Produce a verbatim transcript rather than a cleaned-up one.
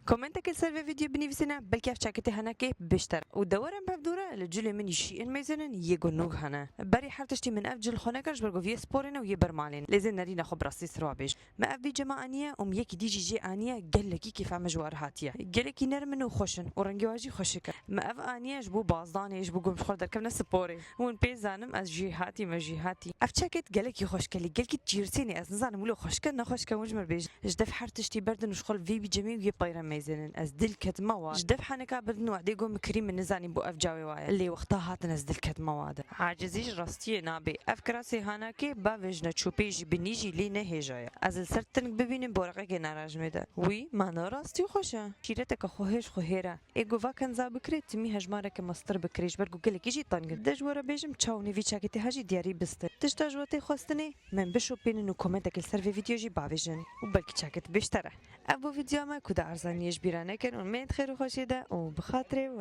Komentekê li ser vê vîdyoyê binivîsîne, belkî ev çaketê henekê bêjtir. Û dewarên bi hev dû re li cilê min jî şîn mêzênin yê gunûg hene. Berî her tiştî min ev cil xwe nekir, ji ber ku vê sporê ne û yê bermalê ne. Lê zê nerîna xwe bi rastî sirwa bêj. Me ev vî cema aniye û min yekî dî jî jê aniye, gelekî kêfa min ji wan re hatiye. Gelekî nerm in û xweş in û rengê wan jî xweşik e. Me ev aniye ji bo bazdanê, ji bo ku em ji xwe re derkevine sporê. Hûn pê zanim ez jêhatî, me jêhatî. Ev çeket gelekî xweşik e, lê gelkî çîrsênê, ez nizanim wilo xweşik e, ne xweşik e, hûn ji min re bêjin. Ji dev her tiştî berdin û ji xwe li vî bî cemê û yê peyre mêzênin. Ez dil ketime wa. Ji dev heneka berdin û edê got min kirî, min nizanî bo ev cawê wa ye. Lê wexta hatin ez dil ketime wa de. Acizî ji rastiyê nabê. Ev kirasê hanakê bavêjine çûpê jî binî jî lê ne hêja ye. Ez li ser tinik bibînim boreqekê nara ji me de. Wî, ma ne rastî xweş e. Şîreteke xwe hêj xwe hêr e. Ê ku va kenza bikirê, timî hejmareke mestir bikirê, ji ber ku gelekî jî teng in. De ji we re bêjim, çawnê vî çaketê ha jî diyarî bistin. Tişta ji we tê xwestinê, min bişopînin û komentekê li ser vê vîdyoyê jî bavêjin. Û belkî çaket bêjtir e. Ev bû vîdyoya me ku da erzaniyê ji bîra nekin û meyên xêr û xweşiyê de û bi xatirê we.